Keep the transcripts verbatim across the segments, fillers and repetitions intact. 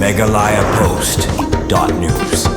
Meghalaya Post dot news.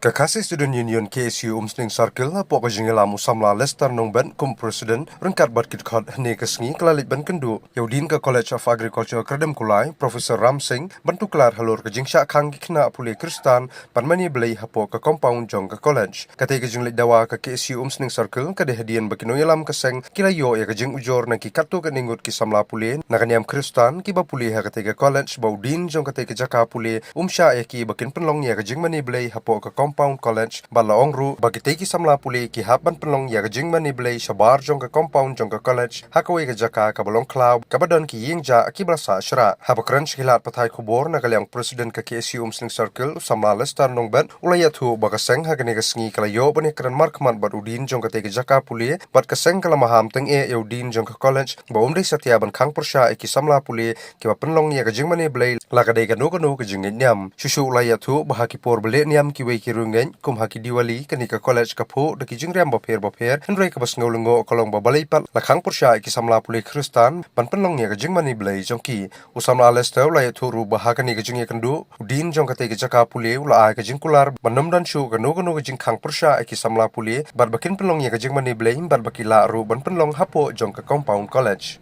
Ka Khasi Student Union, K S U, Umsning Circle, hapoh ka jingïalam u samla Lester Nongbet kum president, ryngkat bad ki dkhot hynne ka sngi ka la leit ban kynduh ïa u Dean ka College of Agriculture Kradem Kulai, Professor Ram Singh, ban tuklar halor ka jingshah khang ki khynnah pule Khristan ban mane Blei hapoh ka compound jong ka college. Katei ka jingleit dawa ka K S U Umsning Circle ka dei hadien ba ki nongïalam ka seng ki la ïoh ïa ka jingujor na ki katto katne ngut ki samla pule na ka niam Khristan kiba pule ha katei ka college, ba u Dean jong katei ka jaka pule um shah ïa ki ba kin pynlong ïa ka jingmane Blei hapoh ka compound college, bad la ong ruh ba kitei ki samla pule ki hap ban pynlong ïa ka jingmane Blei shabar jong ka compound jong ka college ha kawei ka jaka kaba long khlaw, kaba don ki ïing jah kiba la sah shrah. Haba kren sha ki lad pathai khubor na ka liang president ka K S U Umsning Circle, u samla Lester Nongbet, u la ïathuh ba ka seng ha kane ka sngi ka la ïoh ban ïakren markhmat bad u Dean jong katei ka jaka pule, bad ka seng ka la maham tyngeh ïa u Dean jong ka college ba um dei satia ban khang pyrshah ïa ki samla pule kiba pynlong ïa ka jingmane Blei, la ka dei kano kano ka jingngeit niam. Shuh shuh u la ïathuh ba ha ki por ba leh niam kiwei ki riewngeit, kum ha ki Diwali, kane ka college ka phuh da ki jingriam bapher bapher, hynrei kaba sngew lyngngoh ka long ba balei pat la khang pyrshah ïa ki samla pule Khristan ban pynlong ïa ka jingmane Blei jong ki. U samla Lester u la ïathuh ruh ba ha kane ka jingïakynduh, u Dean jong katei ka jaka pule u la ai ka jingkular ban ym don shuh kano kano ka jingkhang pyrshah ïa ki samla pule, bad ba kin pynlong ïa ka jingmane Blei, bad ba ki lah ruh ban pynlong hapoh jong ka compound college.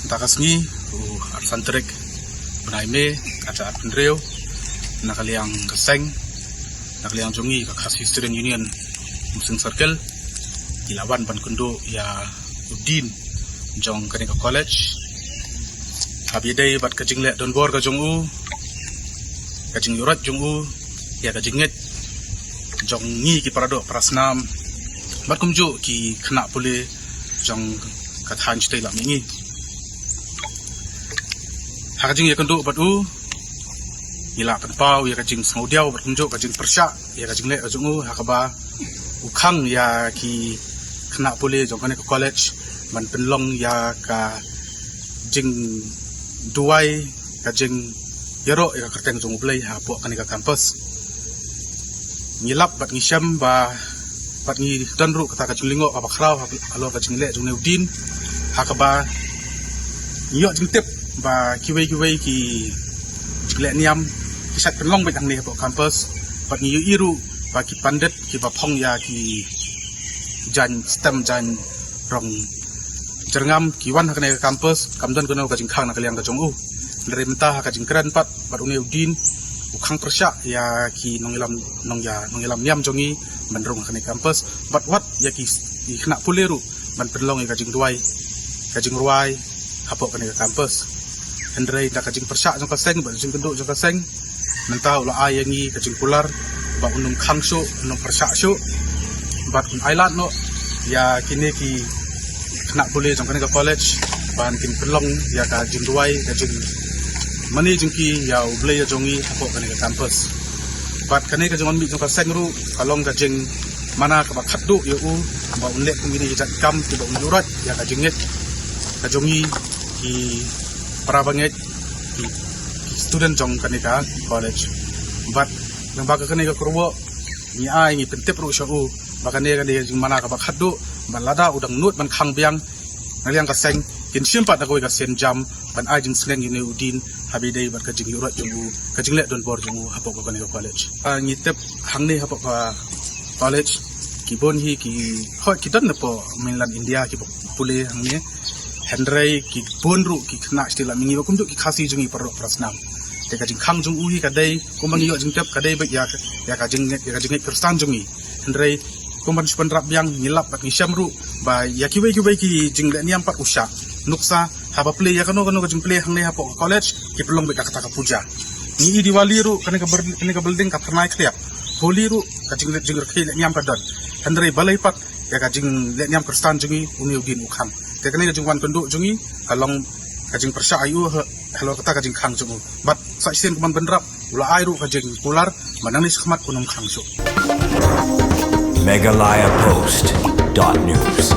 Mynta ka sngi, u arphew san tarik bnai May, arhajar arphew hynriew, na ka liang ka seng, na ka liang jong ngi ka Khasi Student Union Umsning Circle, ki la wan ban kynduh ïa u Dean jong kane ka college, haba ïadei bad ka jingleh donbor ka jong u, ka jingïuhroit jong u ïa ka jingngeit jong ngi ki paradoh parasnam, bad kumjuh ki khynnah pule jong ka thaiñ shatei lam mihngi. Ha ka jingïakynduh bad u, ngi la pynpaw ïa ka jingsngewdiaw bad kumjuh ka jingpyrshah ïa ka jingleh ka jong u, ha kaba u khang ïa ki khynnah pule jong kane ka college ban pynlong ïa ka jingduwai, ka jingïaroh ïa ka kyrteng jong U Blei hapoh kane ka campus. Ngi lap bad ngi shem ba, bad ngi don ruh kata ka jinglyngngoh kaba khraw halor ka jingleh jong une u Dean, ha kaba ngi ïoh jingtip ba kiwei kiwei ki jingleh niam ki shait pynlong beit hangne hapoh campus, bad ngi ïohi ruh ba ki pandit kiba phong ïa ki jaiñ stem, jaiñ rong jyrngam, ki wan ha kane ka campus, kam don kano ka jingkhang na ka liang ka jong u. Hynrei mynta ha ka jingkren pat bad une u Dean, u khang pyrshah ïa ki nongïalam, nongïa, nongïalam niam jong ngi ban rung ha kane ka campus, bad wat ïa ki, ki khynnah pule ruh ban pynlong ïa ka jingduwai, ka jingrwai hapoh kane ka campus. Hynrei da ka jingpyrshah jong ka seng bad jingkynduh jong ka seng, mynta u la ai ïa ngi ka jingkular ba un ym khang shuh, un ym pyrshah shuh, bad un ailad noh ïa kine ki khynnah pule jong kane ka college ban kin pynlong ïa ka jingduwai, ka jingmane jong ki ïa U Blei jong ngi hapoh kane ka campus. Bad kane ka jingwan mih jong ka seng ruh ka long ka jingmana kaba khatduh ïa u ba un leh kum kine ki jait kam kiba un ïuhroit ïa ka jingngeit ka jong ngi ki para bangeit, ki, ki student jong kane ka college. Bad lyngba ka kane ka kyrwoh ngi ai, ngi pyntip ruh sha u ba kane ka dei ka jingmana kaba khatduh, bad lada u dang nud ban khang biang, na liang ka seng kin shim pat da kawei ka sienjam ban ai jingsneng ïa une u Dean haba ïadei bad ka jingïuhroit jong u, ka jingleh donbor jong u hapoh ka kane ka college. Ah, ngi tip hangne hapoh ka college ki bun hi ki, hooid ki don napoh mainland India kiba pule hangne, hynrei ki bun ruh ki khynnah shatei lam mihngi ba kumjuh ki Khasi jong ngi para doh para snam. Te ka jingkhang jong u hi ka dei, kumba ngi ïoh jingtip, ka dei beit ïa ka, ïa ka jingngeit, ïa ka jingngeit Khristan jong ngi. Hynrei kumba ngi shu pynrap biang, ngi lap bad ngi shem ruh ba ïa kiwei kiwei ki jingleh niam pat u shah. Nuksa, haba plie ïa kano kano ka jingplie hangne hapoh ka college, ki pynlong beit da kata ka puja. Ngi i Diwali ruh, kane ka ber-, kane ka building ka phyrnai khlieh. Holi ruh ka jing, jingrkhie leh niam ka don. Hynrei balei pat ïa ka jingleh niam Khristan jong ngi une u Dean u khang. Te kane ka jingwan kynduh jong ngi ka long ka jingpyrshah ïa u ha, halor kata ka jingkhang jong u. Bad sa shisien kumban bynrap u la ai ruh ka jingkular ba nangne shakhmat un ym khang shuh. Meghalaya Post dot news.